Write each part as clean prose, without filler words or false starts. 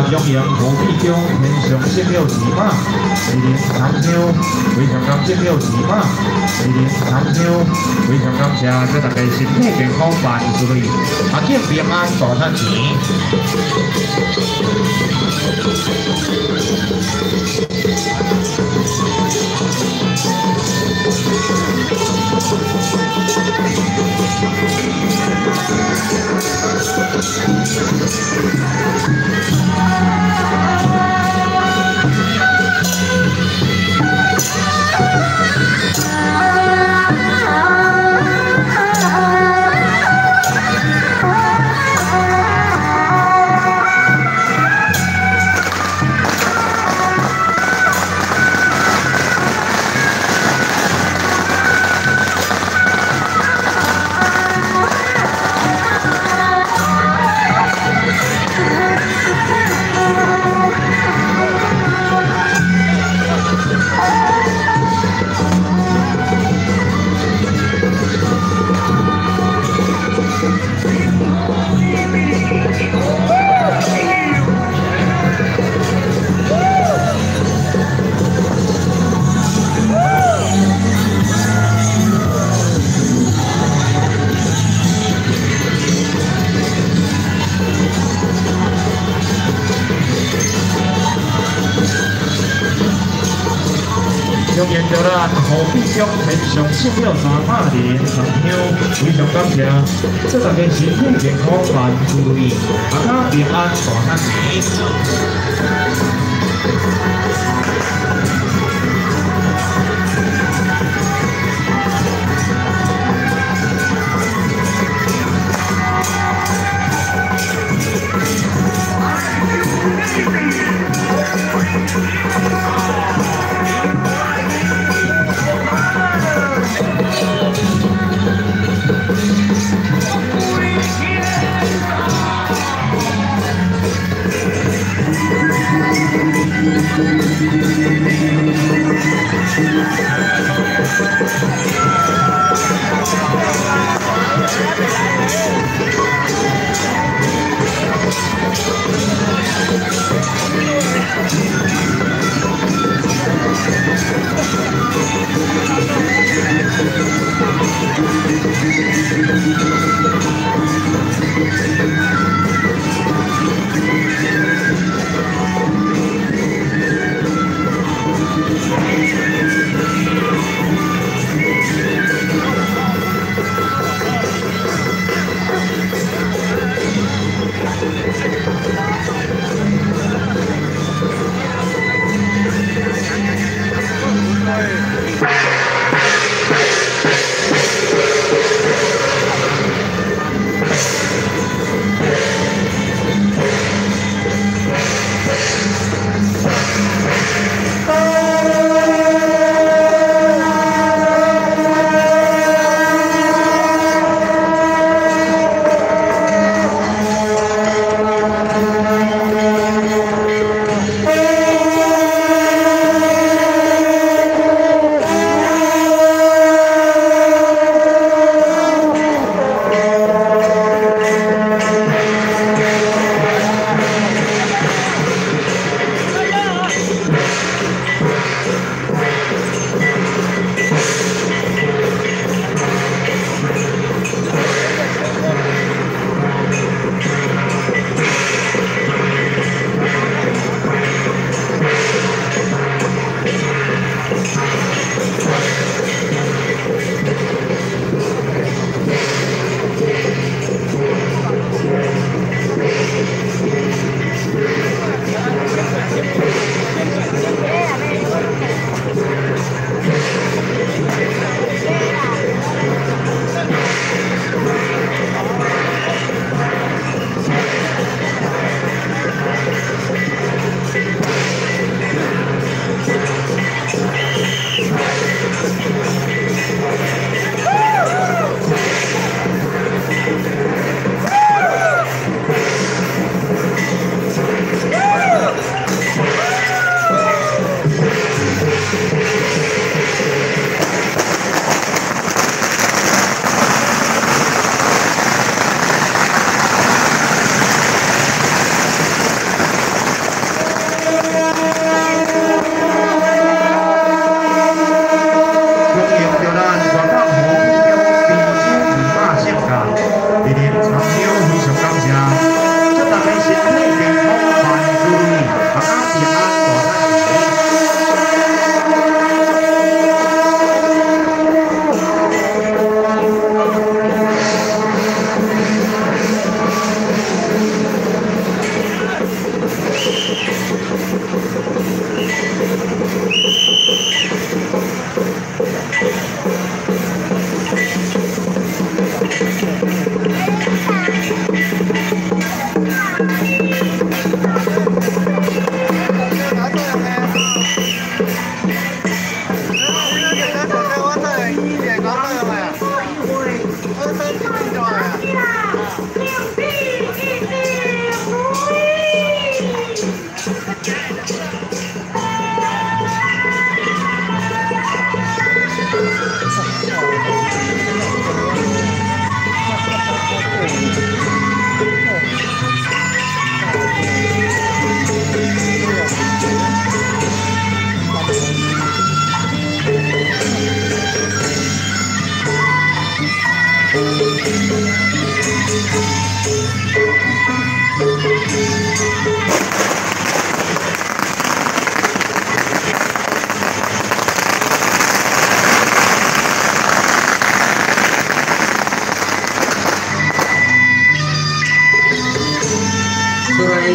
中央何必中天上圣庙寺马，二零三香，非常感谢庙寺马，二零三香，非常感谢，祝大家身体健康，万事如意，阿庆平安大赚钱。中元朝咱何必中天上圣庙三百年上香，非常感谢，祝大家身体健康，万事如意，阖家平安，大赚钱。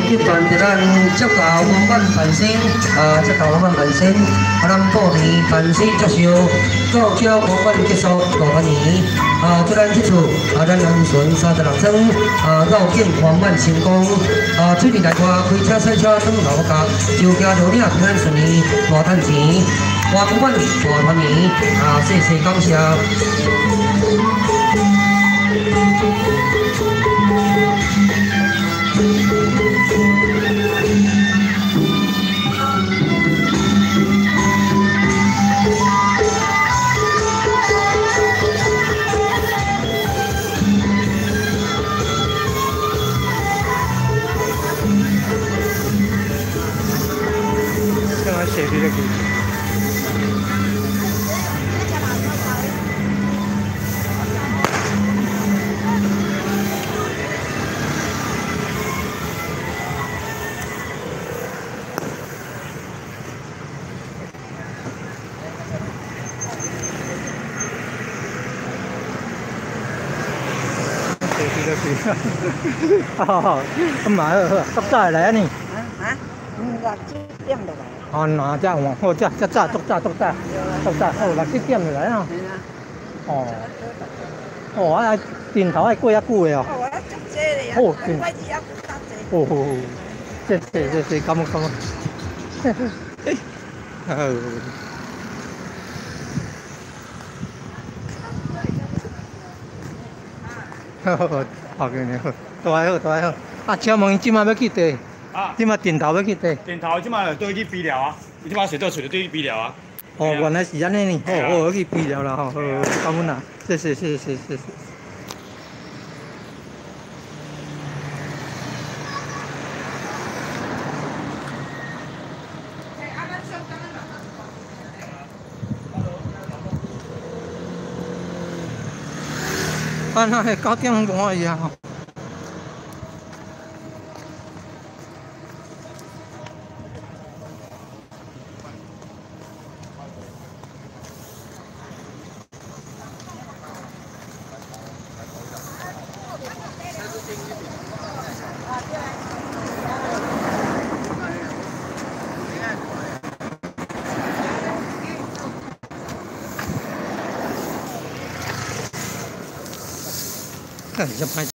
举办伫咱接到圆满办成，啊，接到圆满办成，啊，咱过年办事接受，到这圆满结束大团圆，啊，祝咱这次啊，咱南巡36庄啊，绕境圆满成功，啊，出去来外开车赛车转老家，就行路岭平安顺利，大趁钱，圆满大团圆，啊，谢谢感谢。好，咁嘛好好，足早来啊你？啊？六七点就来。哦，那这样好，这这早，足早，足早，足早，哦，六七点就来啊。哦。哦，啊，顶头爱过遐久的哦。哦，我足济咧啊。哦，礼拜二还阁较济。哦，谢谢谢谢，感恩感恩。好。好，好嘅，好，大好大好。啊，请问伊这马欲去佗？啊，这马顶头欲去佗？顶头这马就对去比寮啊，伊这马水稻出就对去比寮啊。哦，原来是按呢呢。哦，哦，去比寮啦吼，好，感恩啦，谢谢谢谢谢谢。啊，那系9点半去啊。看，这拍。